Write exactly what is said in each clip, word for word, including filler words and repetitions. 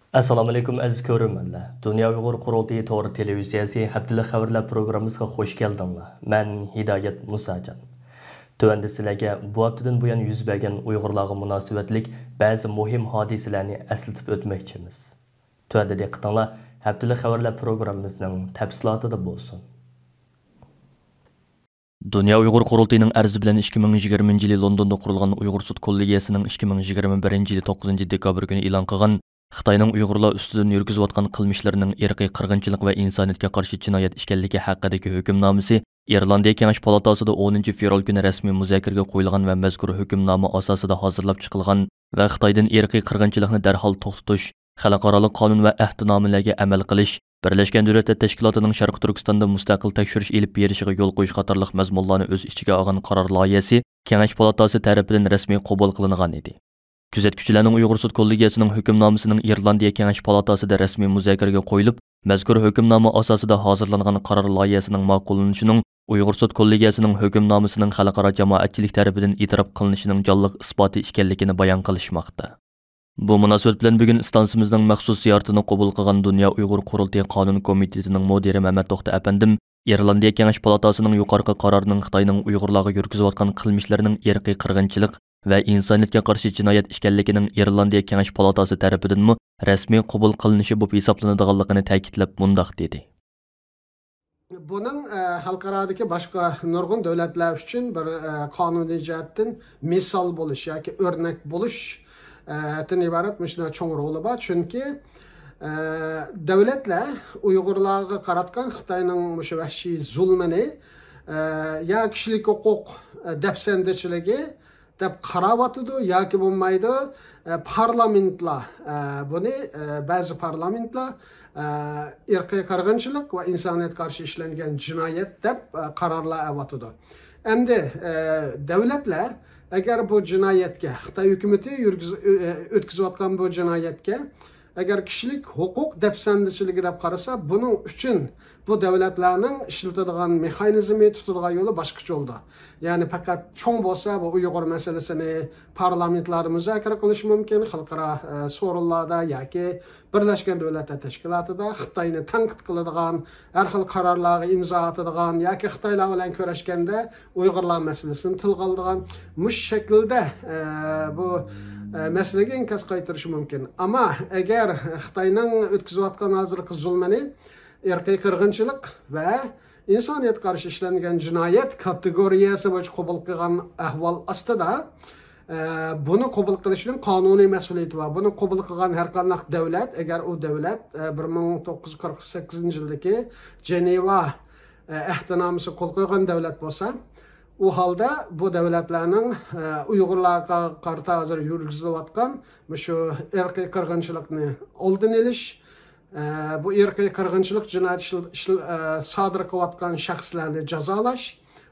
ئەسسالامۇئەلەيكۇم، ئەزىز كۆرۈرمەنلەر! دۇنيا ئۇيغۇر قۇرۇلتىيى تور تېلېۋىزىيەسى ھەپتىلىك خەۋەرلەر پروگراممىسىغا خۇش كەلدىڭلار. مەن ھىدايەت مۇساجان. تۆۋەندە سىلەرگە بۇ ھەپتىدىن بۇيان يۈز بەرگەن ئۇيغۇرلارغا مۇناسىۋەتلىك بەزى مۇھىم ھادىسىلەرنى ئەسلىتىپ ئۆتمەكچىمىز. تۆۋەندە دىققىتىڭلار ھەپتىلىك خەۋەرلەر پروگراممىمىزنىڭ تەپسىلاتىدا بولسۇن. دۇنيا ئۇيغۇر قۇرۇلتىيىنىڭ ئەرزى بىلەن ئىككى مىڭ يىگىرمىنچى يىلى لوندوندا قۇرۇلغان ئۇيغۇر سوت كوللېگىيەسىنىڭ ئىككى مىڭ يىگىرمە بىرىنچى يىلى توققۇزىنچى دېكابىر كۈنى ئېلان قىلغان خىتاينىڭ ئۇيغۇرلار ئۈستىدىن يۈرگۈزۈۋاتقان قىلمىشلىرىنىڭ ئىرقىي قىرغىنچىلىق ۋە ئىنسانىيەتكە قارشى جىنايەت ئىكەنلىكى ھەققىدىكى ھۆكۈمنامىسى ئىرلاندىيە كېڭەش پالاتاسىدا ئونىنچى فېۋرال كۈنى رەسمىي مۇزاكىرىگە قويۇلغان ۋە مەزكۇر ھۆكۈمنامە ئاساسىدا ھازىرلاپ چىقىلغان ۋە خىتايدىن ئىرقىي قىرغىنچىلىقنى دەرھال توختىتىش، خەلقئارالىق قانۇن ۋە ئەھدىنامىلەرگە ئەمەل قىلىش، بىرلەشكەن دۆلەتلەر تەشكىلاتىنىڭ شەرقىي تۈركىستاندا مۇستەقىل تەكشۈرۈش ئېلىپ بېرىشىغا يول قويۇش قاتارلىق مەزمۇنلارنى ئۆز ئىچىگە ئالغان قارار لايىھەسى كېڭەش پالاتاسى تەرىپىدىن رەسمىي قوبۇل قىلىنغان ئىدى. كۆزەتكۈچىلەرنىڭ ئۇيغۇر سوت كوللېگىيەسىنىڭ ھۆكۈمنامىسىنىڭ ئىرلاندىيە كېڭەش پالاتاسىدا رەسمىي مۇزاكىرىگە قويۇلۇپ، مەزكۇر ھۆكۈمنامە ئاساسىدا ھازىرلانغان قارار لايىھەسىنىڭ ماقۇللىنىشىنىڭ ئۇيغۇر سوت كوللېگىيەسىنىڭ ھۆكۈمنامىسىنىڭ خەلقئارا جامائەتچىلىك تەرىپىدىن ئېتىراپ قىلىنىشىنىڭ جانلىق ئىسپاتى ئىكەنلىكىنى بايان قىلىشماقتا. بۇ مۇناسىۋەت بىلەن بۈگۈن ئىستانسىمىزنىڭ مەخسۇس زىيارىتىنى قوبۇل قىلغان دۇنيا ئۇيغۇر قۇرۇلتىيى قانۇن كومىتېتىنىڭ مۇدىرى مەمەت توختى ئەپەندىم ئىرلاندىيە كېڭەش پالاتاسىنىڭ يۇقىرىقى قارارىنىڭ خىتاينىڭ ئۇيغۇرلارغا يۈرگۈزۈۋاتقان قىلمىشلىرىنىڭ ئىرقىي قىرغىنچىلىق ۋە ئىنسانىيەتكە قارشى جىنايەت ئىكەنلىكىنىڭ ئىرلاندىيە كېڭەش پالاتاسى تەرىپىدىنمۇ رەسمىي قوبۇل قىلىنىشى بولۇپ ھېسابلىنىدىغانلىقىنى تەكىتلەپ مۇنداق دېدى. بۇنىڭ، ئە، خەلقئارادىكى باشقا نۇرغۇن دۆلەتلەر ئۈچۈن بىر، ئە، قانۇنىي جەھەتتىن مىسال بولۇش ياكى ئۆرنەك بولۇش، ئە، تىن ئىبارەت مۇشۇنداق چوڭ رولى بار. چۈنكى، ئە، دۆلەتلەر ئۇيغۇرلارغا قاراتقان خىتاينىڭ مۇشۇ ۋەھشىي زۇلمىنى، ئە، يا كىشىلىك ھوقۇق، ئە، دەپسەندىچىلىكى، دەپ قاراۋاتىدۇ ياكى بولمايدۇ، ئە، پارلامېنتلار، ئە، بۇنى، ئە، بەزى پارلامېنتلار، ئە، ئىرقىي قىرغىنچىلىق ۋە ئىنسانىيەتكە قارشى ئىشلەنگەن جىنايەت دەپ، ئە، قارارلار ئەۋاتىدۇ. ئەمدى، ئە، دۆلەتلەر ئەگەر بۇ جىنايەتكە، خىتاي ھۆكۈمىتى يۈرگۈز-، ئۆ-، ئۆ-، ئۆتكۈزۈۋاتقان بۇ جىنايەتكە ئەگەر كىشىلىك ھوقۇق دەپسەندىچىلىكى دەپ قارىسا، بۇنىڭ ئۈچۈن بۇ دۆلەتلەرنىڭ ئىشلىتىدىغان مېخانىزمى، تۇتىدىغان يولى باشقىچە بولىدۇ. يەنى پەقەت چوڭ بولسا، بۇ ئۇيغۇر مەسىلىسىنى پارلامېنتلاردا مۇزاكىرە قىلىشى مۇمكىن، خەلقئارا، ئە، سورۇنلاردا ياكى بىرلەشكەن دۆلەتلەر تەشكىلاتىدا خىتاينى تەنقىد قىلىدىغان، ھەر خىل قارارلارغا ئىمزا ئاتىدىغان ياكى خىتايلار بىلەن كۆرۈشكەندە ئۇيغۇرلار مەسىلىسىنى تىلغا ئالىدىغان مۇشۇ شەكىلدە، ئە، بۇ، ئە، مەسىلىگە ئىنكاس قايتۇرۇشى مۇمكىن. ئەمما ئەگەر خىتاينىڭ ئۆتكۈزۈۋاتقان ھازىرقى زۇلمىنى ئىرقىي قىرغىنچىلىق ۋە ئىنسانىيەتكە قارشى ئىشلەنگەن جىنايەت كاتېگورىيەسى بويىچە قوبۇل قىلغان ئەھۋال ئاستىدا، ئە، بۇنى قوبۇل قىلىشنىڭ قانۇنىي مەسئۇلىيىتى بار. بۇنى قوبۇل قىلغان ھەر قانداق دۆلەت، ئەگەر ئۇ دۆلەت، ئە، بىر مىڭ توققۇز يۈز قىرىق سەككىزىنچى يىلدىكى جېنېۋا، ئە، ئەھدىنامىسىغا قول قويغان دۆلەت بولسا، ئۇ ھالدا بۇ دۆلەتلەرنىڭ، ئە، ئۇيغۇرلارغا قارىتا ھازىر يۈرگۈزۈلۈۋاتقان مۇشۇ ئىرقىي قىرغىنچىلىقنى ئالدىنى ئېلىش، ئە، بۇ ئىرقىي قىرغىنچىلىق جىنايەت ئىشل-، ئىشل-، ئە، سادىر قىلىۋاتقان شەخسلەرنى جازالاش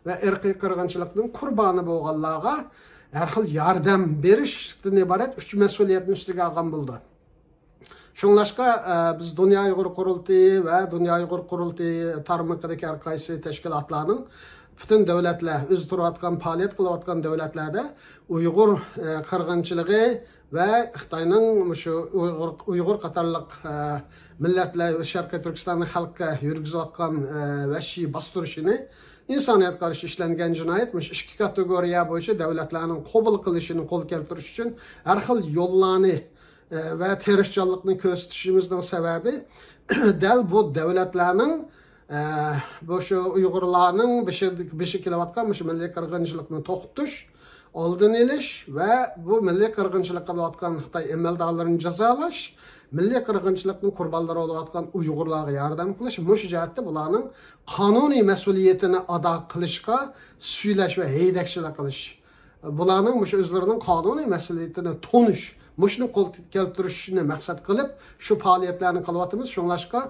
ۋە ئىرقىي قىرغىنچىلىقنىڭ قۇربانى بولغانلارغا ھەر خىل ياردەم بېرىشتىن ئىبارەت ئۈچ مەسئۇلىيەتنى ئۈستىگە ئالغان بولىدۇ. شۇڭلاشقا، ئە، بىز دۇنيا ئۇيغۇر قۇرۇلتىيى ۋە دۇنيا ئۇيغۇر قۇرۇلتىيى تارمىقىدىكى ھەر قايسى تەشكىلاتلارنىڭ پۈتۈن دۆلەتلەر، ئۆزى تۇرۇۋاتقان، پائالىيەت قىلىۋاتقان دۆلەتلەردە ئۇيغۇر، ئە، قىرغىنچىلىقى ۋە خىتاينىڭ مۇشۇ ئۇيغۇر، ئۇيغۇر قاتارلىق، ئە، مىللەتلەر ۋە شەرقىي تۈركىستاننىڭ خەلقىگە يۈرگۈزۈۋاتقان، ئە، ۋەھشىي باستۇرۇشىنى، ئىنسانىيەتكە قارشى ئىشلەنگەن جىنايەت، مۇشۇ ئىككى كاتېگورىيە بويىچە دۆلەتلەرنىڭ قوبۇل قىلىشىنى قول كەلتۈرۈش ئۈچۈن ھەر خىل يوللارنى، ئە، ۋە تىرىشچانلىقنى كۆرسىتىشىمىزنىڭ سەۋەبى دەل بۇ دۆلەتلەرنىڭ، ئە، بۇ شۇ ئۇيغۇرلارنىڭ بېشى، بېشى كېلىۋاتقان مۇشۇ مىللىي قىرغىنچىلىقنى توختىتىش، ئالدىنى ئېلىش ۋە بۇ مىللىي قىرغىنچىلىق قىلىۋاتقان خىتاي ئەمەلدارلىرىنى جازالاش، مىللىي قىرغىنچىلىقنىڭ قۇربانلىرى بولۇۋاتقان ئۇيغۇرلارغا ياردەم قىلىش، مۇشۇ جەھەتتە بۇلارنىڭ قانۇنىي مەسئۇلىيىتىنى ئادا قىلىشقا سۈيلەش ۋە ھەيدەكچىلىك قىلىش. بۇلارنىڭ مۇشۇ ئۆزلىرىنىڭ قانۇنىي مەسئۇلىيىتىنى تونۇش، مۇشۇنى قول كەلتۈرۈشنى مەقسەت قىلىپ، شۇ پائالىيەتلەرنى قىلىۋاتىمىز. شۇڭلاشقا،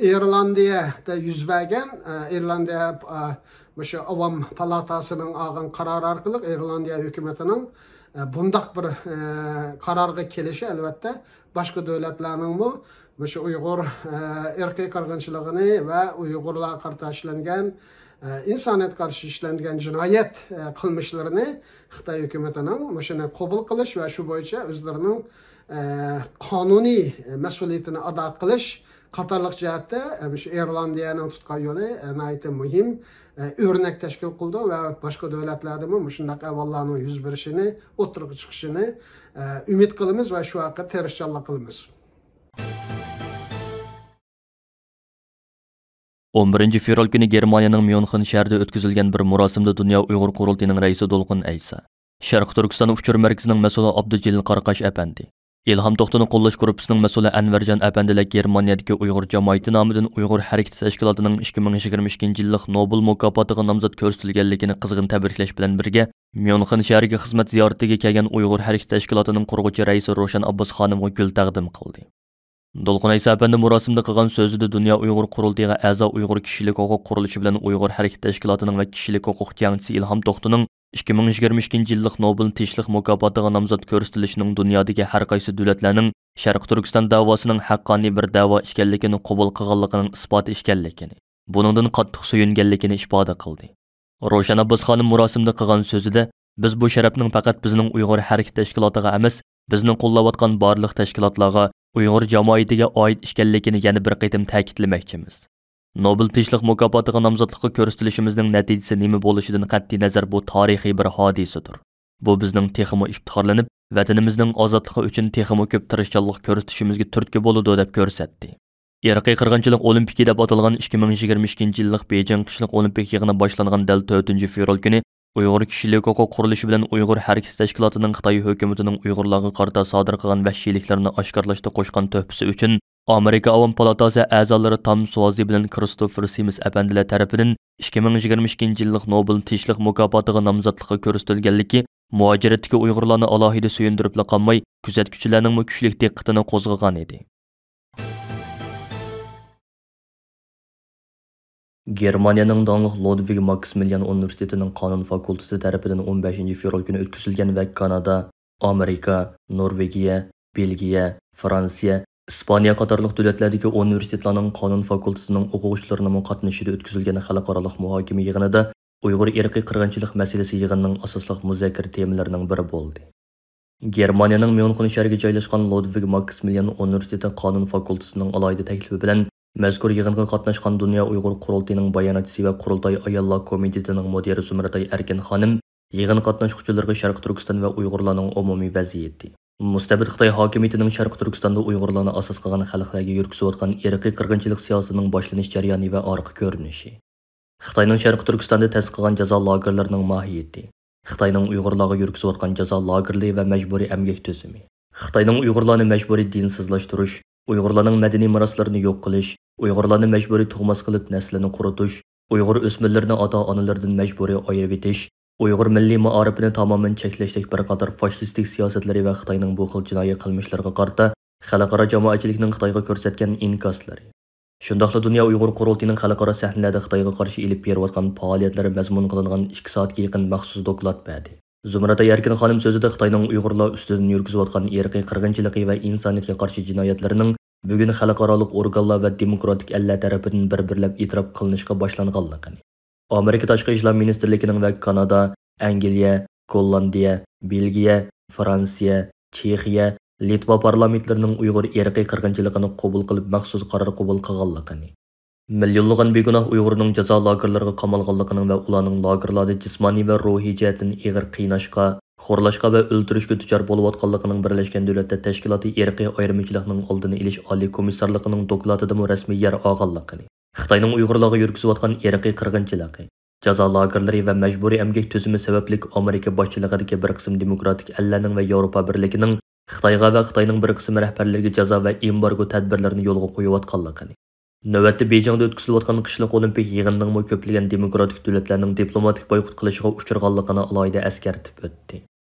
ئىرلاندىيەدە يۈز بەرگەن، ئە، ئىرلاندىيە، ئە، مۇشۇ ئاۋام پالاتاسىنىڭ ئالغان قارارى ئارقىلىق ئىرلاندىيە ھۆكۈمىتىنىڭ، ئە، بۇنداق بىر، ئە، قارارغا كېلىشى، ئەلۋەتتە، باشقا دۆلەتلەرنىڭمۇ مۇشۇ ئۇيغۇر، ئە، ئىرقىي قىرغىنچىلىقىنى ۋە ئۇيغۇرلارغا قارىتا ئىشلەنگەن، ئە، ئىنسانىيەتكە قارشى ئىشلەنگەن جىنايەت، ئە، قىلمىشلىرىنى خىتاي ھۆكۈمىتىنىڭ مۇشۇنى قوبۇل قىلىش ۋە شۇ بويىچە ئۆزلىرىنىڭ، ئە، قانۇنىي مەسئۇلىيىتىنى ئادا قىلىش قاتارلىق جەھەتتە، ئە، مۇشۇ ئىرلاندىيەنىڭ تۇتقان يولى، ئە، ناھايىتى مۇھىم، ئە، ئۆرنەك تەشكىل قىلىدۇ ۋە باشقا دۆلەتلەردىمۇ مۇشۇنداق ئەھۋاللارنىڭ يۈز بېرىشىنى، ئوتتۇرىغا چىقىشىنى، ئە، ئۈمىد قىلىمىز ۋە شۇ ھەققىدە تىرىشچانلىق قىلىمىز. ئون بىرىنچى فېۋرال كۈنى گېرمانىيەنىڭ ميۇنخېن شەھىرىدە ئۆتكۈزۈلگەن بىر مۇراسىمدا دۇنيا ئۇيغۇر قۇرۇلتىيىنىڭ رەئىسى دولقۇن ئەيسا، شەرقىي تۈركىستان ئۇچۇر مەركىزىنىڭ مەسئۇلى ئابدۇجېلىل قاراقاش ئەپەندى، ئىلھام توختىنى قوللاش گۇرۇپپىسىنىڭ مەسئۇلى ئەنۋەرجان ئەپەندىلەر گېرمانىيەدىكى ئۇيغۇر جامائىتى نامىدىن ئۇيغۇر ھەرىكىتى تەشكىلاتىنىڭ ئىككى مىڭ يىگىرمە ئىككىنچى يىللىق نوبېل مۇكاپاتىغا نامزات كۆرسىتىلگەنلىكىنى قىزغىن تەبرىكلەش بىلەن بىرگە، ميۇنخېن شەھىرىگە خىزمەت زىيارىتىگە كەلگەن ئۇيغۇر ھەرىكىتى تەشكىلاتىنىڭ قۇرغۇچى رەئىسى روشەن ئابباس خانىمغا گۈل تەقدىم قىلدى. دولقۇن ئەيسا ئەپەندى مۇراسىمدا قىلغان سۆزىدە دۇنيا ئۇيغۇر قۇرۇلتىيىغا ئەزا ئۇيغۇر كىشىلىك ھوقۇق قۇرۇلۇشى بىلەن ئۇيغۇر ھەرىكىتى تەشكىلاتىنىڭ ۋە كىشىلىك ھوقۇق جەڭچىسى ئىلھام توختىنىڭ ئىككى مىڭ يىگىرمە ئىككىنچى يىللىق نوبېل تىنچلىق مۇكاپاتىغا نامزات كۆرسىتىلىشىنىڭ دۇنيادىكى ھەر قايسى دۆلەتلەرنىڭ شەرقىي تۈركىستان دەۋاسىنىڭ ھەققانىي بىر دەۋا ئىكەنلىكىنى قوبۇل قىلغانلىقىنىڭ ئىسپاتى ئىكەنلىكىنى، بۇنىڭدىن قاتتىق سۆيۈنگەنلىكىنى ئىپادە قىلدى. روشەن ئابباس خانىم مۇراسىمدا قىلغان سۆزىدە، بىز بۇ شەرەپنىڭ پەقەت بىزنىڭ ئۇيغۇر ھەرىكىتى تەشكىلاتىغا ئەمەس، بىزنى قوللاۋاتقان بارلىق تەشكىلاتلارغا، ئۇيغۇر جامائىتىگە ئائىت ئىكەنلىكىنى يەنە بىر قېتىم تەكىتلىمەكچىمىز. نوبېل تىنچلىق مۇكاپاتىغا نامزاتلىققا كۆرسىتىلىشىمىزنىڭ نەتىجىسى نېمە بولۇشىدىن قەتئىينەزەر، بۇ تارىخىي بىر ھادىسىدۇر. بۇ بىزنىڭ تېخىمۇ ئىپتىخارلىنىپ، ۋەتىنىمىزنىڭ ئازادلىقى ئۈچۈن تېخىمۇ كۆپ تىرىشچانلىق كۆرسىتىشىمىزگە تۈرتكە بولىدۇ، دەپ كۆرسەتتى. ئىرقىي قىرغىنچىلىق ئولىمپىكى دەپ ئاتالغان ئىككى مىڭ يىگىرمە ئىككىنچى يىللىق بېيجىڭ قىشلىق ئولىمپىك يىغىنى باشلانغان دەل تۆتىنچى فېۋرال كۈنى ئۇيغۇر كىشىلىك ھوقۇق قۇرۇلۇشى بىلەن ئۇيغۇر ھەرىكىتى تەشكىلاتىنىڭ خىتاي ھۆكۈمىتىنىڭ ئۇيغۇرلارغا قارىتا سادىر قىلغان ۋەھشىيلىكلىرىنى ئاشكارىلاشتا قوشقان تۆھپىسى ئۈچۈن ئامېرىكا ئاۋام پالاتاسى ئەزالىرى تام سۇۋازى بىلەن كىرىستوفېر سىمىس ئەپەندىلەر تەرىپىدىن ئىككى مىڭ يىگىرمە ئىككىنچى يىللىق نوبېل تىنچلىق مۇكاپاتىغا نامزاتلىققا كۆرسىتىلگەنلىكى مۇھاجىرەتتىكى ئۇيغۇرلارنى ئالاھىدە سۆيۈندۈرۈپلا قالماي، كۆزەتكۈچىلەرنىڭمۇ كۈچلۈك دىققىتىنى قوزغىغان ئىدى. گېرمانىيەنىڭ داڭلىق لودۋىگ ماكسىمىليان ئۇنىۋېرسىتېتىنىڭ قانۇن فاكۇلتېتى تەرىپىدىن ئون بەشىنچى فېۋرال كۈنى ئۆتكۈزۈلگەن ۋە كانادا، ئامېرىكا، نورۋېگىيە، بېلگىيە، فرانسىيە، ئىسپانىيە قاتارلىق دۆلەتلەردىكى ئۇنىۋېرسىتېتلارنىڭ قانۇن فاكۇلتېتىنىڭ ئوقۇغۇچىلىرىنىڭمۇ قاتنىشىشىدا ئۆتكۈزۈلگەن خەلقئارالىق مۇھاكىمە يىغىنىدا ئۇيغۇر ئىرقىي قىرغىنچىلىق مەسىلىسى يىغىننىڭ ئاساسلىق مۇزاكىرە تېمىلىرىنىڭ بىرى بولدى. گېرمانىيەنىڭ ميۇنخېن شەھىرىگە جايلاشقان لودۋىگ ماكسىمىليان ئۇنىۋېرسىتېتى قانۇن فاكۇلتېتىنىڭ ئالاھىدە تەكلىپى بىلەن مەزكۇر يىغىنغا قاتناشقان دۇنيا ئۇيغۇر قۇرۇلتىيىنىڭ باياناتچىسى ۋە قۇرۇلتاي ئاياللار كومىتېتىنىڭ مۇدىرى زۇمرەتئاي ئەركىن خانىم يىغىن قاتناشقۇچىلىرىغا شەرقىي تۈركىستان ۋە ئۇيغۇرلارنىڭ ئومۇمىي ۋەزىيىتى، مۇستەبىت خىتاي ھاكىمىيىتىنىڭ شەرقىي تۈركىستاندا ئۇيغۇرلارنى ئاساس قىلغان خەلقلەرگە يۈرگۈزۈۋاتقان ئىرقىي قىرغىنچىلىق سىياسىتىنىڭ باشلىنىش جەريانى ۋە ئارقا كۆرۈنۈشى، خىتاينىڭ شەرقىي تۈركىستاندا تەسىس قىلغان جازا لاگېرلىرىنىڭ ماھىيىتى، خىتاينىڭ ئۇيغۇرلارغا يۈرگۈزۈۋاتقان جازا لاگېرلىرى ۋە مەجبۇرىي ئەمگەك تۈزۈمى، خىتاينىڭ ئۇيغۇرلارنى مەجبۇرىي دىنسىزلاشتۇرۇش، ئۇيغۇرلارنىڭ مەدەنىي مىراسلىرىنى يوق قىلىش، ئۇيغۇرلارنى مەجبۇرىي تۇغماس قىلىپ نەسلىنى قۇرۇتۇش، ئۇيغۇر ئۆسمۈرلىرىنى ئاتا-ئانىلىرىدىن مەجبۇرىي ئايرىۋېتىش، ئۇيغۇر مىللىي مائارىپىنى تامامەن چەكلەشتەك بىر قاتار فاشىستىك سىياسەتلىرى ۋە خىتاينىڭ بۇ خىل جىنايى قىلمىشلىرىغا قارىتا خەلقئارا جامائەتچىلىكنىڭ خىتايغا كۆرسەتكەن ئىنكاسلىرى، شۇنداقلا دۇنيا ئۇيغۇر قۇرۇلتىيىنىڭ خەلقئارا سەھنىلەردە خىتايغا قارشى ئېلىپ بېرىۋاتقان پائالىيەتلىرى مەزمۇن قىلىنغان ئىككى سائەتكە يېقىن مەخسۇس دوكلات بەردى. زۇمرەت ئەركىن خانىم سۆزىدە خىتاينىڭ ئۇيغۇرلار ئۈستىدىن يۈرگۈزۈۋاتقان ئىرقىي قىرغىنچىلىقى ۋە ئىنسانىيەتكە قارشى جىنايەتلىرىنىڭ بۈگۈن خەلقئارالىق ئورگانلار ۋە دېموكراتىك ئەللەر تەرىپىدىن بىر-بىرلەپ ئېتىراپ قىلىنىشقا باشلانغانلىقىنى، ئامېرىكا تاشقى ئىشلار مىنىستىرلىكىنىڭ ۋە كانادا، ئەنگلىيە، گوللاندىيە، بېلگىيە، فرانسىيە، چېخىيە، لىتۋا پارلامېنتلىرىنىڭ ئۇيغۇر ئىرقىي قىرغىنچىلىقىنى قوبۇل قىلىپ مەخسۇس قارار قوبۇل قىلغانلىقىنى، مىليونلىغان بىگۇناھ ئۇيغۇرنىڭ جازا لاگېرلىرىغا قامالغانلىقىنىڭ ۋە ئۇلارنىڭ لاگېرلاردا جىسمانىي ۋە روھىي جەھەتتىن ئېغىر قىيناشقا، خورلاشقا ۋە ئۆلتۈرۈشكە دۇچار بولۇۋاتقانلىقىنىڭ بىرلەشكەن دۆلەتلەر تەشكىلاتى ئىرقىي ئايرىمىچىلىقنىڭ ئالدىنى ئېلىش ئالىي كومىسسارلىقىنىڭ دوكلاتىدىمۇ رەسمىي يەر ئالغانلىقىنى، خىتاينىڭ ئۇيغۇرلارغا يۈرگۈزۈۋاتقان ئىرقىي قىرغىنچىلىقى، جازا لاگېرلىرى ۋە مەجبۇرىي ئەمگەك تۈزۈمى سەۋەبلىك ئامېرىكا باشچىلىقىدىكى بىر قىسىم دېموكراتىك ئەللەرنىڭ ۋە ياۋروپا بىرلىكىنىڭ خىتايغا ۋە خىتاينىڭ بىر قىسىم رەھبەرلىرىگە جازا ۋە ئېمبارگو تەدبىرلىرىنى يولغا قويۇۋاتقانلىقىنى، نۆۋەتتە بېيجىڭدا ئۆتكۈزۈلۈۋاتقان قىشلىق ئولىمپىك يىغىنىنىڭمۇ كۆپلىگەن دېموكراتىك دۆلەتلەرنىڭ دىپلوماتىك بايقۇت قىلىشىغا ئۇچرىغانلىقىنى ئالاھىدە ئەسكەرتىپ ئۆتتى.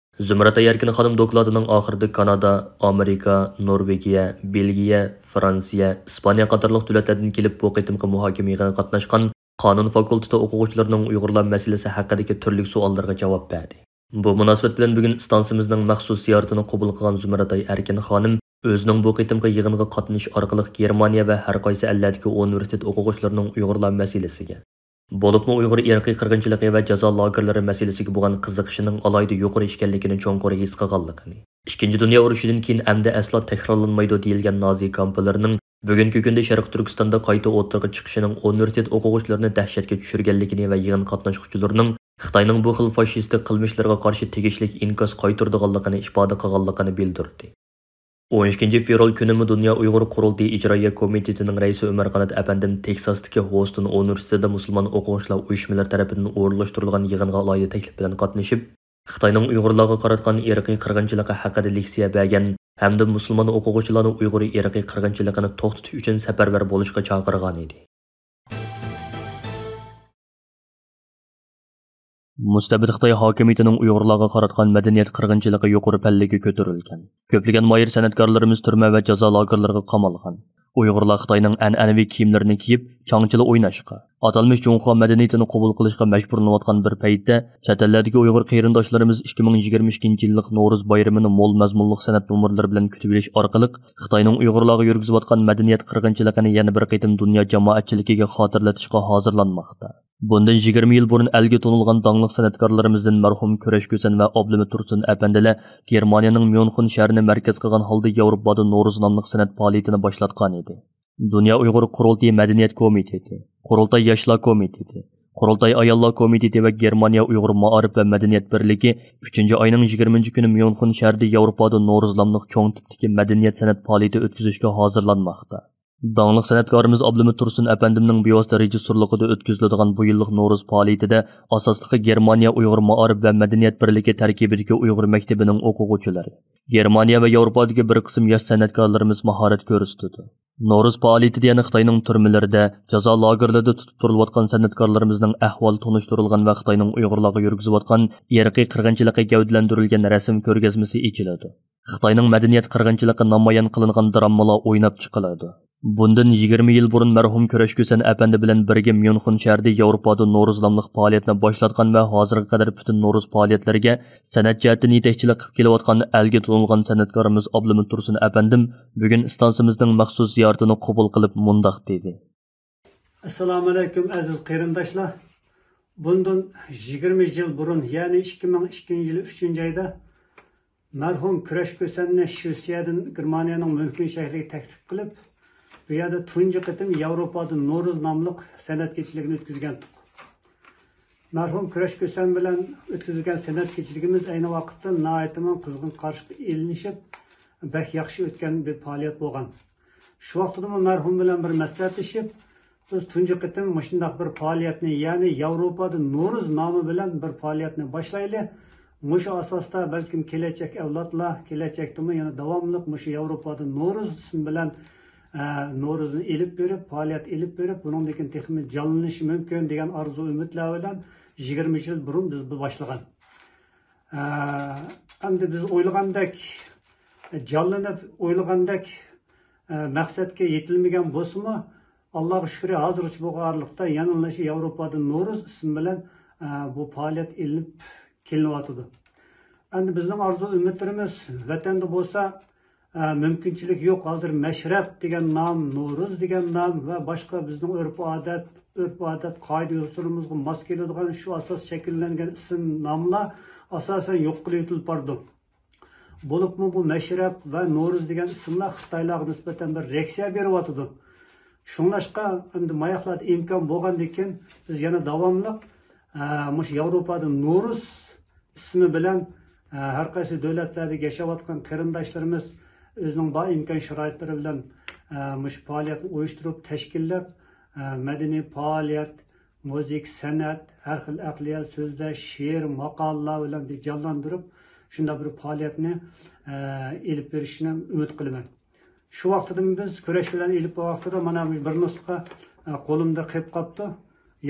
زۇمرەت ئەركىن خانىم دوكلاتىنىڭ ئاخىرىدا كانادا، ئامېرىكا، نورۋېگىيە، بېلگىيە، فرانسىيە، ئىسپانىيە قاتارلىق دۆلەتلەردىن كېلىپ بۇ قېتىمقى مۇھاكىمە يىغىنىغا قاتناشقان قانۇن فاكۇلتېتى ئوقۇغۇچىلىرىنىڭ ئۇيغۇرلار مەسىلىسى ھەققىدىكى تۈرلۈك سوئاللىرىغا جاۋاب بەردى. بۇ مۇناسىۋەت بىلەن بۈگۈن ئىستانسىمىزنىڭ مەخسۇس زىيارىتىنى قوبۇل قىلغان زۇمرەتئاي ئەركىن خانىم ئۆزىنىڭ بۇ قېتىمقى يىغىنغا قاتنىشىش ئارقىلىق گېرمانىيە ۋە ھەر قايسى ئەللەردىكى ئۇنىۋېرسىتېت ئوقۇغۇچىلىرىنىڭ ئۇيغۇرلار مەسىلىسىگە، بولۇپمۇ ئۇيغۇر ئىرقىي قىرغىنچىلىقى ۋە جازا لاگېرلىرى مەسىلىسىگە بولغان قىزىقىشىنىڭ ئالاھىدە يۇقىرى ئىكەنلىكىنى چوڭقۇر ھېس قىلغانلىقىنى، ئىككىنچى دۇنيا ئۇرۇشىدىن كېيىن ئەمدى ئەسلا تەكرارلانمايدۇ دېيىلگەن نازى كامپلىرىنىڭ بۈگۈنكى كۈندە شەرقىي تۈركىستاندا قايتا ئوتتۇرىغا چىقىشىنىڭ ئۇنىۋېرسىتېت ئوقۇغۇچىلىرىنى دەھشەتكە چۈشۈرگەنلىكىنى ۋە يىغىن قاتناشقۇچىلىرىنىڭ خىتاينىڭ بۇ خىل فاشىستىك قىلمىشلىرىغا قارشى تېگىشلىك ئىنكاس قايتۇرىدىغانلىقىنى ئىپادە قىلغانلىقىنى بىلدۈردى. ئون ئىككىنچى فېۋرال كۈنىمۇ دۇنيا ئۇيغۇر قۇرۇلتىيى ئىجرائىيە كومىتېتىنىڭ رەئىسى ئۆمەر قانات ئەپەندىم تېكساستىكى ھوستون ئۇنىۋېرسىتېتىدا مۇسۇلمان ئوقۇغۇچىلار ئۇيۇشمىلىرى تەرىپىدىن ئورۇنلاشتۇرۇلغان يىغىنغا ئالاھىدە تەكلىپ بىلەن قاتنىشىپ، خىتاينىڭ ئۇيغۇرلارغا قاراتقان ئىرقىي قىرغىنچىلىقى ھەققىدە لېكسىيە بەرگەن ھەمدە مۇسۇلمان ئوقۇغۇچىلارنى ئۇيغۇر ئىرقىي قىرغىنچىلىقىنى توختىتىش ئۈچۈن سەپەرۋەر بولۇشقا چاقىرغان ئىدى. مۇستەبىت خىتاي ھاكىمىيىتىنىڭ ئۇيغۇرلارغا قاراتقان مەدەنىيەت قىرغىنچىلىقى يۇقىرى پەللىگە كۆتۈرۈلگەن. كۆپلىگەن ماھىر سەنئەتكارلىرىمىز تۈرمە ۋە جازا لاگېرلىرىغا قامالغان. ئۇيغۇرلار خىتاينىڭ ئەنئەنىۋى كىيىملىرىنى كىيىپ، چاڭچىلا ئويناشقا، ئاتالمىش جۇڭخۇا مەدەنىيىتىنى قوبۇل قىلىشقا مەجبۇرلىنىۋاتقان بىر پەيتتە، چەت ئەللەردىكى ئۇيغۇر قېرىنداشلىرىمىز ئىككى مىڭ يىگىرمە ئىككىنچى يىللىق نورۇز بايرىمىنى مول مەزمۇنلۇق سەنئەت نومۇرلىرى بىلەن كۈتۈۋېلىش ئارقىلىق، خىتاينىڭ ئۇيغۇرلارغا يۈرگۈزۈۋاتقان مەدەنىيەت قىرغىنچىلىقىنى يەنە بىر قېتىم دۇنيا جامائەتچىلىكىگە خاتىرىلىتىشقا ھازىرلانماقتا. بۇندىن يىگىرمە يىل بۇرۇن ئەلگە تونۇلغان داڭلىق سەنئەتكارلىرىمىزدىن مەرھۇم كۈرەش كۈسەن ۋە ئابلىمىت تۇرسۇن ئەپەندىلەر گېرمانىيەنىڭ ميۇنخېن شەھىرىنى مەركەز قىلغان ھالدا ياۋروپادا نورۇز ناملىق سەنئەت پائالىيىتىنى باشلاتقان ئىدى. دۇنيا ئۇيغۇر قۇرۇلتىيى مەدەنىيەت كومىتېتى، قۇرۇلتاي ياشلار كومىتېتى، قۇرۇلتاي ئاياللار كومىتېتى ۋە گېرمانىيە ئۇيغۇر مائارىپ ۋە مەدەنىيەت بىرلىكى ئۈچىنچى ئاينىڭ يىگىرمىنچى كۈنى ميۇنخېن شەھىرىدە ياۋروپادا نورۇز ناملىق چوڭ تىپتىكى مەدەنىيەت سەنئەت پائالىيىتى ئۆتكۈزۈشكە ھازىرلانماقتا. داڭلىق سەنئەتكارىمىز ئابلىمىت تۇرسۇن ئەپەندىمنىڭ بىۋاسىتە رېژىسسورلۇقىدا ئۆتكۈزۈلىدىغان بۇ يىللىق نورۇز پائالىيىتىدە ئاساسلىقى گېرمانىيە ئۇيغۇر مائارىپ ۋە مەدەنىيەت بىرلىكى تەركىبىدىكى ئۇيغۇر مەكتىپىنىڭ ئوقۇغۇچىلىرى، گېرمانىيە ۋە ياۋروپادىكى بىر قىسىم ياش سەنئەتكارلىرىمىز ماھارەت كۆرسىتىدۇ. نورۇز پائالىيىتىدە يەنە خىتاينىڭ تۈرمىلىرىدە، جازا لاگېرلىرىدا تۇتۇپ تۇرۇلۇۋاتقان سەنئەتكارلىرىمىزنىڭ ئەھۋالى تونۇشتۇرۇلغان ۋە خىتاينىڭ ئۇيغۇرلارغا يۈرگۈزۈۋاتقان ئىرقىي قىرغىنچىلىقى گەۋدىلەندۈرۈلگەن رەسىم كۆرگەزمىسى ئېچىلىدۇ. خىتاينىڭ مەدەنىيەت قىرغىنچىلىقى نامايان قىلىنغان دراممىلار ئويناپ چىقىلىدۇ. بۇندىن يىگىرمە يىل بۇرۇن مەرھۇم كۈرەش كۈسەن ئەپەندى بىلەن بىرگە ميۇنخېن شەھىرىدە ياۋروپادا نورۇز ناملىق پائالىيەتنى باشلاتقان ۋە ھازىرغا قەدەر پۈتۈن نورۇز پائالىيەتلىرىگە سەنئەت جەھەتتىن يېتەكچىلىك قىلىپ كېلىۋاتقان ئەلگە تونۇلغان سەنئەتكارىمىز ئابلىمىت تۇرسۇن ئەپەندىم بۈگۈن ئىستانسىمىزنىڭ مەخسۇس زىيارىتىنى قوبۇل قىلىپ مۇنداق دېدى. ئەسسالامۇئەلەيكۇم، ئەزىز قېرىنداشلار! بۇندىن يىگىرمە يىل بۇرۇن، يەنى ئىككى مىڭ ئىككىنچى يىلى ئۈچىنچى ئايدا مەرھۇم كۈرەش كۈسەننى شىۋېتسىيەدىن گېرمانىيەنىڭ ميۇنخېن شەھىرىگە تەكلىپ قىلىپ، بۇ يەردە تۇنجى قېتىم ياۋروپادا نورۇز ناملىق سەنئەت كېچىلىكىنى ئۆتكۈزگەنتۇق. مەرھۇم كۈرەش كۈسەن بىلەن ئۆتكۈزۈلگەن سەنئەت كېچىلىكىمىز ئەينى ۋاقىتتا ناھايىتىمۇ قىزغىن قارشى ئېلىنىشىپ، بەك ياخشى ئۆتكەن بىر پائالىيەت بولغان. شۇ ۋاقتىدىمۇ مەرھۇم بىلەن بىر مەسلىھەتلىشىپ، بىز تۇنجى قېتىم مۇشۇنداق بىر پائالىيەتنى، يەنى ياۋروپادا نورۇز نامى بىلەن بىر پائالىيەتنى باشلايلى. مۇشۇ ئاساستا بەلكىم كېلەچەك ئەۋلادلار، كېلەچەكتىمۇ يەنە داۋاملىق مۇشۇ ياۋروپادا نورۇز ئىسمى بىلەن، ئە، نورۇزنى ئېلىپ بېرىپ، پائالىيەت ئېلىپ بېرىپ، بۇنىڭدىن كېيىن تېخىمۇ جانلىنىشى مۇمكىن دېگەن ئارزۇ ئۈمىدلەر بىلەن يىگىرمە يىل بۇرۇن بىز بۇ باشلىغان. ئە، ئەمدى بىز ئويلىغاندەك جانلىنىپ، ئويلىغاندەك، ئە، مەقسەتكە يېتىلمىگەن بولسىمۇ، ئاللاغا شۈكرى، ھازىرغىچە بولغان ئارىلىقتا يەنىلا شۇ ياۋروپادا نورۇز ئىسمى بىلەن، ئە، بۇ پائالىيەت ئېلىنىپ كېلىنىۋاتىدۇ. ئەمدى بىزنىڭ ئارزۇ ئۈمىدلىرىمىز ۋەتەندە بولسا، ئە، مۇمكىنچىلىك يوق. ھازىر مەشرەپ دېگەن نام، نورۇز دېگەن نام ۋە باشقا بىزنىڭ ئۆرپ-ئادەت، ئۆرپ-ئادەت، قائىدە-دۇستۇرىمىزغا ماس كېلىدىغان شۇ ئاساس شەكىللەنگەن ئىسىم ناملار ئاساسەن يوق قىلىۋېتىلىپ بارىدۇ. بولۇپمۇ بۇ مەشرەپ ۋە نورۇز دېگەن ئىسىملار خىتايلارغا نىسبەتەن بىر رېئاكسىيە بېرىۋاتىدۇ. شۇڭلاشقا ئەمدى ماياقلاردا ئىمكان بولغاندىكىن بىز يەنە داۋاملىق، ئە، مۇشۇ ياۋروپادا نورۇز ئىسمى بىلەن، ئە، ھەر قايسى دۆلەتلەردە ياشاۋاتقان قېرىنداشلىرىمىز ئۆزىنىڭ بار ئىمكان شارائىتلىرى بىلەن، ئە، مۇشۇ پائالىيەتنى ئۇيۇشتۇرۇپ، تەشكىللەپ، ئە، مەدەنىي پائالىيەت، مۇزىكا، سەنئەت، ھەر خىل ئەقلىيەت سۆزلەش، شېئىر، ماقالىلەر بىلەن بىر جانلاندۇرۇپ، شۇنداق بىر پائالىيەتنى، ئە، ئېلىپ بېرىشىنى ئۈمىد قىلىمەن. شۇ ۋاقتىدىن بىز كۈرەش بىلەن ئېلىپ بارغان ۋاقتىدا مانا بىر نۇسخا، ئە، قولۇمدا قېلىپ قاپتۇ.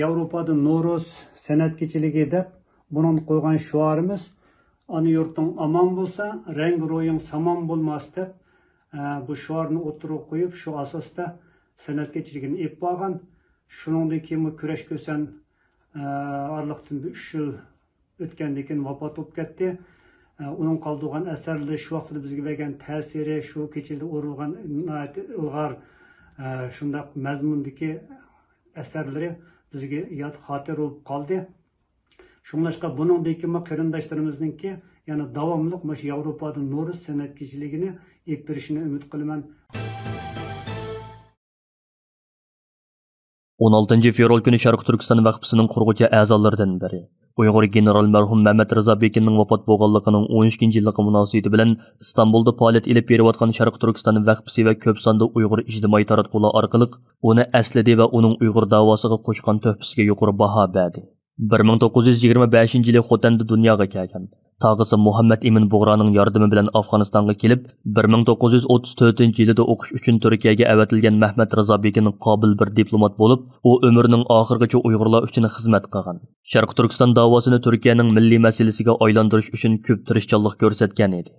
ياۋروپادا نورۇز سەنئەت كېچىلىكى دەپ بۇنىڭدا قويغان شوئارىمىز، «ئانا يۇرتۇڭ ئامان بولسا، رەڭگى روھىڭ سامان بولماس» دەپ، ئە، بۇ شوئارنى ئوتتۇرىغا قويۇپ، شۇ ئاساستا سەنئەت كېچىلىكىنى ئېلىپ بارغان. شۇنىڭدىن كېيىنمۇ كۈرەش كۈسەن، ئە، ئارىلىقتىن بىر ئۈچ يىل ئۆتكەندىن كېيىن ۋاپات بولۇپ كەتتى. ئە، ئۇنىڭ قالدۇرغان ئەسەرلىرى، شۇ ۋاقىتتا بىزگە بەرگەن تەسىرى، شۇ كېچىلىكتە ئورۇنلىغان ناھايىتى ئىلغار، ئە، شۇنداق مەزمۇندىكى ئەسەرلىرى بىزگە ياد خاتىرە بولۇپ قالدى. شۇڭلاشقا بۇنىڭدىن كېيىنمۇ قېرىنداشلىرىمىزنىڭكى يەنە داۋاملىق مۇشۇ ياۋروپادا نورۇز سەنئەت كېچىلىكىنى ئېلىپ بېرىشىنى ئۈمىد قىلىمەن. ئون ئالتىنچى فېۋرال كۈنى شەرقىي تۈركىستان ۋەقپىسىنىڭ قۇرغۇچى ئەزالىرىدىن بىرى، ئۇيغۇر گېنېرال مەرھۇم مەمەت رىزا بېكىننىڭ ۋاپات بولغانلىقىنىڭ ئون ئىككىنچى يىللىقى مۇناسىۋىتى بىلەن ئىستانبۇلدا پائالىيەت ئېلىپ بېرىۋاتقان شەرقىي تۈركىستان ۋەقپىسى ۋە كۆپ ساندا ئۇيغۇر ئىجتىمائىي تاراتقۇلار ئارقىلىق ئۇنى ئەسلىدى ۋە ئۇنىڭ ئۇيغۇر داۋاسىغا قوشقان تۆھپىسىگە يۇقىرى باھا بەردى. بىر مىڭ توققۇز يۈز يىگىرمە بەشىنچى يىلى خوتەندە دۇنياغا كەلگەن، تاغىسى مۇھەممەد ئىمىن بۇغرانىڭ ياردىمى بىلەن ئافغانىستانغا كېلىپ، بىر مىڭ توققۇز يۈز ئوتتۇز تۆتىنچى يىلىدا ئوقۇش ئۈچۈن تۈركىيەگە ئەۋەتىلگەن مەھمەت رىزا بېكىن قابىل بىر دىپلومات بولۇپ، ئۇ ئۆمرىنىڭ ئاخىرىغىچە ئۇيغۇرلار ئۈچۈن خىزمەت قىلغان. شەرقىي تۈركىستان داۋاسىنى تۈركىيەنىڭ مىللىي مەسىلىسىگە ئايلاندۇرۇش ئۈچۈن كۆپ تىرىشچانلىق كۆرسەتكەن ئىدى.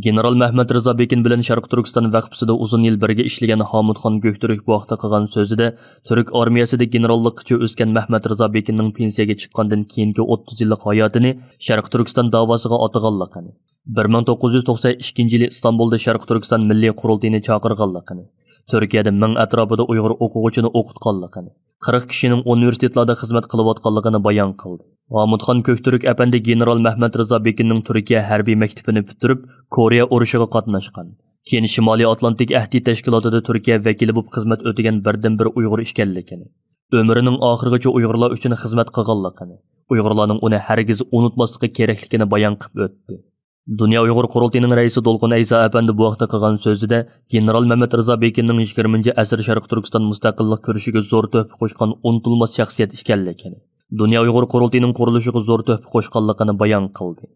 گېنېرال مەھمەت رىزا بېكىن بىلەن شەرقىي تۈركىستان ۋەقپىسىدە ئۇزۇن يىل بىرگە ئىشلىگەن ھامۇتخان كۆكتۈرك بۇ ھەقتە قىلغان سۆزىدە، تۈرك ئارمىيەسىدە گېنېراللىققىچە ئۆسكەن مەھمەت رىزا بېكىننىڭ پېنسىيەگە چىققاندىن كېيىنكى ئوتتۇز يىللىق ھاياتىنى شەرقىي تۈركىستان داۋاسىغا ئاتىغانلىقىنى، بىر مىڭ توققۇز يۈز توقسەن ئىككىنچى يىلى ئىستانبۇلدا شەرقىي تۈركىستان مىللىي قۇرۇلتىيىنى چاقىرغانلىقىنى، تۈركىيەدە مىڭ ئەتراپىدا ئۇيغۇر ئوقۇغۇچىنى ئوقۇتقانلىقىنى، قىرىق كىشىنىڭ ئۇنىۋېرسىتېتلاردا خىزمەت قىلىۋاتقانلىقىنى بايان قىلدى. ھامۇتخان كۆكتۈرك ئەپەندى گېنېرال مەھمەت رىزا بېكىننىڭ تۈركىيە ھەربىي مەكتىپىنى پۈتتۈرۈپ، كورېيە ئۇرۇشىغا قاتناشقان، كېيىن شىمالىي ئاتلانتىك ئەھدى تەشكىلاتىدا تۈركىيە ۋەكىلى بولۇپ خىزمەت ئۆتىگەن بىردىنبىر ئۇيغۇر ئىكەنلىكىنى، ئۆمرىنىڭ ئاخىرىغىچە ئۇيغۇرلار ئۈچۈن خىزمەت قىلغانلىقىنى، ئۇيغۇرلارنىڭ ئۇنى ھەرگىز ئۇنتۇماسلىقى كېرەكلىكىنى بايان قىلىپ ئۆتتى. دۇنيا ئۇيغۇر قۇرۇلتىيىنىڭ رەئىسى دولقۇن ئەيسا ئەپەندى بۇ ھەقتە قىلغان سۆزىدە، گېنېرال مەمەت رىزا بېكىننىڭ يىگىرمىنچى ئەسىر شەرقىي تۈركىستان مۇستەقىللىق كۈرىشىگە زور تۆھپە قوشقان ئۇنتۇلماس شەخسىيەت ئىكەنلىكىنى، دۇنيا ئۇيغۇر قۇرۇلتىيىنىڭ قۇرۇلۇشىغا زور تۆھپە قوشقانلىقىنى بايان قىلدى.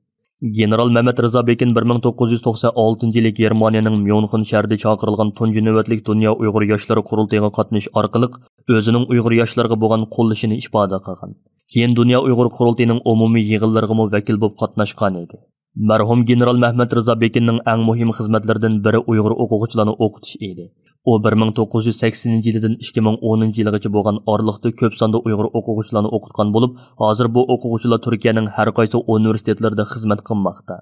گېنېرال مەمەت رىزا بېكىن بىر مىڭ توققۇز يۈز توقسەن ئالتىنچى يىلى گېرمانىيەنىڭ ميۇنخېن شەھىرىدە چاقىرىلغان تۇنجى نۆۋەتلىك دۇنيا ئۇيغۇر ياشلىرى قۇرۇلتىيىغا قاتنىشىش ئارقىلىق ئۆزىنىڭ ئۇيغۇر ياشلىرىغا بولغان قوللىشىنى ئىپادە قىلغان. كېيىن دۇنيا ئۇيغۇر قۇرۇلتىيىنىڭ ئومۇمىي يىغىنلىرىغىمۇ ۋەكىل بولۇپ قاتناشقان ئىدى. مەرھۇم گېنېرال مەھمەت رىزا بېكىننىڭ ئەڭ مۇھىم خىزمەتلىرىدىن بىرى ئۇيغۇر ئوقۇغۇچىلارنى ئوقۇتۇش ئىدى. ئۇ بىر مىڭ توققۇز يۈز سەكسىنىنچى يىلىدىن ئىككى مىڭ ئونىنچى يىلىغىچە بولغان ئارىلىقتا كۆپ ساندا ئۇيغۇر ئوقۇغۇچىلارنى ئوقۇتقان بولۇپ، ھازىر بۇ ئوقۇغۇچىلار تۈركىيەنىڭ ھەر قايسى ئۇنىۋېرسىتېتلىرىدا خىزمەت قىلماقتا.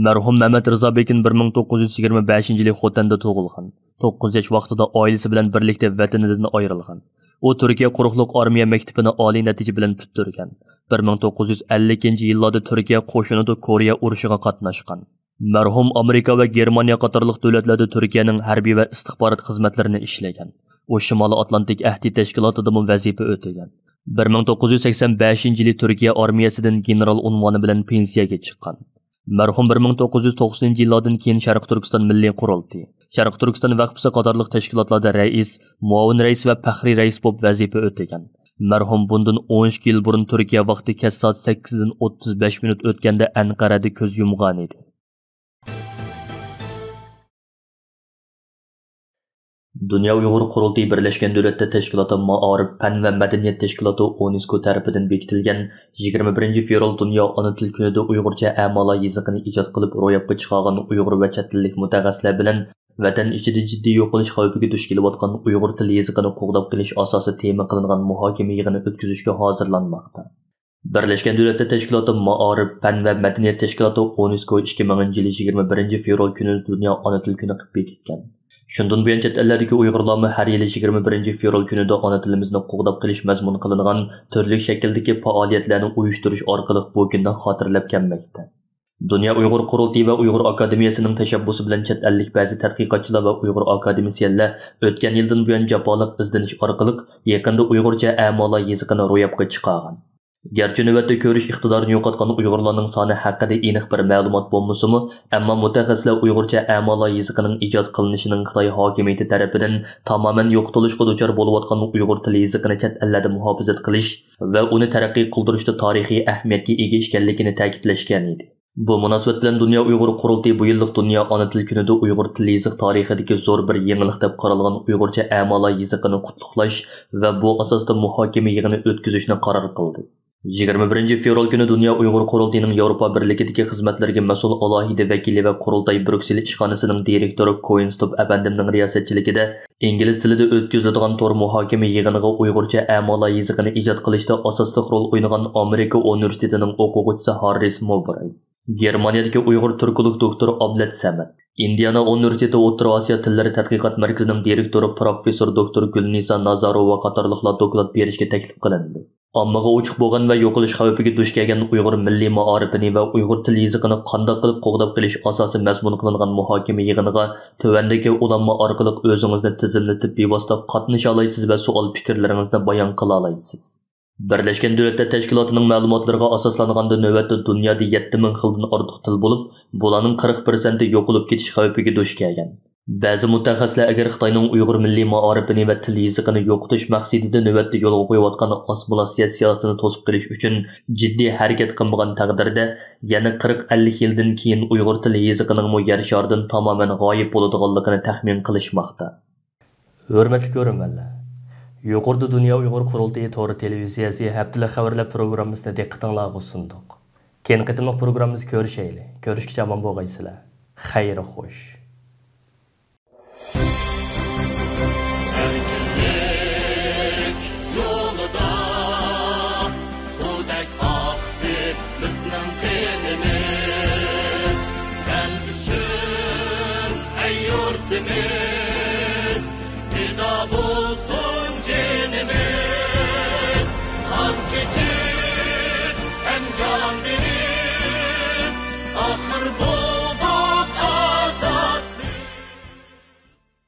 مەرھۇم مەمەت رىزا بېكىن بىر مىڭ توققۇز يۈز يىگىرمە بەشىنچى يىلى خوتەندە تۇغۇلغان. توققۇز ياش ۋاقتىدا ئائىلىسى بىلەن بىرلىكتە ۋەتىنىدىن ئايرىلغان. ئۇ تۈركىيە قۇرۇقلۇق ئارمىيە مەكتىپىنى ئالىي نەتىجە بىلەن پۈتتۈرگەن. بىر مىڭ توققۇز يۈز ئەللىكىنچى يىللاردا تۈركىيە قوشۇنىدا كورېيە ئۇرۇشىغا قاتناشقان. مەرھۇم ئامېرىكا ۋە گېرمانىيە قاتارلىق دۆلەتلەردە تۈركىيەنىڭ ھەربىي ۋە ئىستىخبارات خىزمەتلىرىنى ئىشلىگەن. ئۇ شىمالىي ئاتلانتىك ئەھدى تەشكىلاتىدىمۇ ۋەزىپە ئۆتىگەن. بىر مىڭ توققۇز يۈز سەكسەن بەشىنچى يىلى تۈركىيە ئارمىيەسىدىن گېنېرال ئۇنۋانى بىلەن پېنسىيەگە چىققان. مەرھۇم بىر مىڭ توققۇز يۈز توقسىنىنچى يىللاردىن كېيىن شەرقىي تۈركىستان مىللىي قۇرۇلتىيى، شەرقىي تۈركىستان ۋەقپىسى قاتارلىق تەشكىلاتلاردا رەئىس، مۇئاۋىن رەئىس ۋە پەخرىي رەئىس بولۇپ ۋەزىپە ئۆتىگەن. مەرھۇم بۇندىن ئون ئىككى يىل بۇرۇن تۈركىيە ۋاقتى كەچ سائەت سەككىزدىن ئوتتۇز بەش مىنۇت ئۆتكەندە ئەنقەرەدە كۆز يۇمغان ئىدى. دۇنيا ئۇيغۇر قۇرۇلتىيى بىرلەشكەن دۆلەتلەر تەشكىلاتى مائارىپ، پەن ۋە مەدەنىيەت تەشكىلاتى ئونېسكو تەرىپىدىن بېكىتىلگەن يىگىرمە بىرىنچى فېۋرال دۇنيا ئانا تىل كۈنىدە ئۇيغۇرچە ئەمالا يېزىقىنى ئىجاد قىلىپ روياپقا چىقارغان ئۇيغۇر ۋە چەت ئەللىك مۇتەخەسسىسلەر بىلەن ۋەتەن ئىچىدە جىددىي يوقىلىش خەۋپىگە دۇچ كېلىۋاتقان ئۇيغۇر تىل يېزىقىنى قوغداپ قېلىش ئاساسىي تېما قىلىنغان مۇھاكىمە يىغىنى ئۆتكۈزۈشكە ھازىرلانماقتا. بىرلەشكەن دۆلەتلەر تەشكىلاتى مائارىپ، پەن ۋە مەدەنىيەت تەشكىلاتى ئونېسكو ئىككى مىڭىنچى يىلى يىگىرمە بىرىنچى فېۋرال كۈنىنى دۇنيا ئانا تىل كۈنى قىلىپ بېكىتكەن. شۇندىن بۇيان چەت ئەللەردىكى ئۇيغۇرلارمۇ ھەر يىلى يىگىرمە بىرىنچى فېۋرال كۈنىدە ئانا تىلىمىزنى قوغداپ قېلىش مەزمۇنى قىلىنغان تۈرلۈك شەكىلدىكى پائالىيەتلەرنى ئۇيۇشتۇرۇش ئارقىلىق بۇ كۈننى خاتىرىلەپ كەلمەكتە. دۇنيا ئۇيغۇر قۇرۇلتىيى ۋە ئۇيغۇر ئاكادېمىيەسىنىڭ تەشەببۇسى بىلەن چەت ئەللىك بەزى تەتقىقاتچىلار ۋە ئۇيغۇر ئاكادېمىسىيەنلەر ئۆتكەن يىلدىن بۇيان جاپالىق ئىزدىنىش ئارقىلىق يېقىندا ئۇيغۇرچە ئەمالا يېزىقىنى روياپقا چىقارغان. گەرچە نۆۋەتتە كۆرۈش ئىقتىدارىنى يوقاتقان ئۇيغۇرلارنىڭ سانى ھەققىدە ئېنىق بىر مەلۇمات بولمىسىمۇ، ئەمما مۇتەخەسسىسلەر ئۇيغۇرچە ئەمالا يېزىقىنىڭ ئىجاد قىلىنىشىنىڭ خىتاي ھاكىمىيىتى تەرىپىدىن تامامەن يوقىتىلىشقا دۇچار بولۇۋاتقان ئۇيغۇر تىل يېزىقىنى چەت ئەللەردە مۇھاپىزەت قىلىش ۋە ئۇنى تەرەققىي قىلدۇرۇشتا تارىخىي ئەھمىيەتكە ئىگە ئىكەنلىكىنى تەكىتلەشكەن ئىدى. بۇ مۇناسىۋەت بىلەن دۇنيا ئۇيغۇر قۇرۇلتىيى بۇ يىللىق دۇنيا ئانا تىل كۈنىدە ئۇيغۇر تىل يېزىق تارىخىدىكى زور بىر يېڭىلىق دەپ قارالغان ئۇيغۇرچە ئەمالا يېزىقىنى قۇتلۇقلاش ۋە بۇ ئاساستا مۇھاكىمە يىغىنى ئۆتكۈزۈشنى قارار قىلدى. يىگىرمە بىرىنچى فېۋرال كۈنى دۇنيا ئۇيغۇر قۇرۇلتىيىنىڭ ياۋروپا بىرلىكىدىكى خىزمەتلىرىگە مەسئۇل ئالاھىدە ۋەكىلى ۋە قۇرۇلتاي بريۇكسېل ئىشخانىسىنىڭ دىرېكتورى كوينستوپ ئەپەندىمنىڭ رىياسەتچىلىكىدە ئىنگلىز تىلىدا ئۆتكۈزۈلىدىغان تور مۇھاكىمە يىغىنىغا ئۇيغۇرچە ئەمالا يېزىقىنى ئىجاد قىلىشتا ئاساسلىق رول ئوينىغان ئامېرىكا ئۇنىۋېرسىتېتىنىڭ ئوقۇغۇچىسى ھاررىس موبراي، گېرمانىيەدىكى ئۇيغۇر تۈركولوگ دوكتور ئابلەت سەمەت، ئىندىئانا ئۇنىۋېرسىتېتى ئوتتۇرا ئاسىيا تىللىرى تەتقىقات مەركىزىنىڭ دىرېكتورى پروفېسسور دوكتور گۈلنىسا نازاروۋا قاتارلىقلار دوكلات بېرىشكە تەكلىپ قىلىندى. ئاممىغا ئوچۇق بولغان ۋە يوقىلىش خەۋپىگە دۇچ كەلگەن ئۇيغۇر مىللىي مائارىپىنى ۋە ئۇيغۇر تىل يېزىقىنى قانداق قىلىپ قوغداپ قېلىش ئاساسى مەزمۇن قىلىنغان مۇھاكىمە يىغىنىغا تۆۋەندىكى ئۇلانما ئارقىلىق ئۆزىڭىزنى تىزىملىتىپ، بىۋاسىتە قاتنىشالايسىز ۋە سوئال پىكىرلىرىڭىزنى بايان قىلالايسىز. بىرلەشكەن دۆلەتلەر تەشكىلاتىنىڭ مەلۇماتلىرىغا ئاساسلانغاندا، نۆۋەتتە دۇنيادا يەتتە مىڭ خىلدىن ئارتۇق تىل بولۇپ، بۇلارنىڭ قىرىق پىرسەنتى يوقىلىپ كېتىش خەۋپىگە دۇچ كەلگەن. بەزى مۇتەخەسسىسلەر ئەگەر خىتاينىڭ ئۇيغۇر مىللىي مائارىپىنى ۋە تىل يېزىقىنى يوقىتىش مەقسىتىدە نۆۋەتتە يولغا قويۇۋاتقان ئاسسىمىلياتسىيە سىياسىتىنى توسۇپ قېلىش ئۈچۈن جىددىي ھەرىكەت قىلمىغان تەقدىردە، يەنە قىرىق ئەللىك يىلدىن كېيىن ئۇيغۇر تىل يېزىقىنىڭمۇ يەر شارىدىن تامامەن غايىب بولىدىغانلىقىنى تەخمىن قىلىشماقتا. ھۆرمەتلىك كۆرۈرمەنلەر، يۇقىرىدا دۇنيا ئۇيغۇر قۇرۇلتىيى تور تېلېۋىزىيەسى ھەپتىلىك خەۋەرلەر پروگراممىسىنى دىققىتىڭلارغا سۇندۇق. كېيىنكى قېتىملىق پروگراممىمىزدا كۆرۈشەيلى. كۆرۈشكىچە ئامان بولغايسىلەر. خەير خوش. ئەركىنلىك يولىدا سۇدەك ئاقتى بىزنىڭ قېنىمىز. سەن ئۈچۈن، ئەي يۇرتىمىز.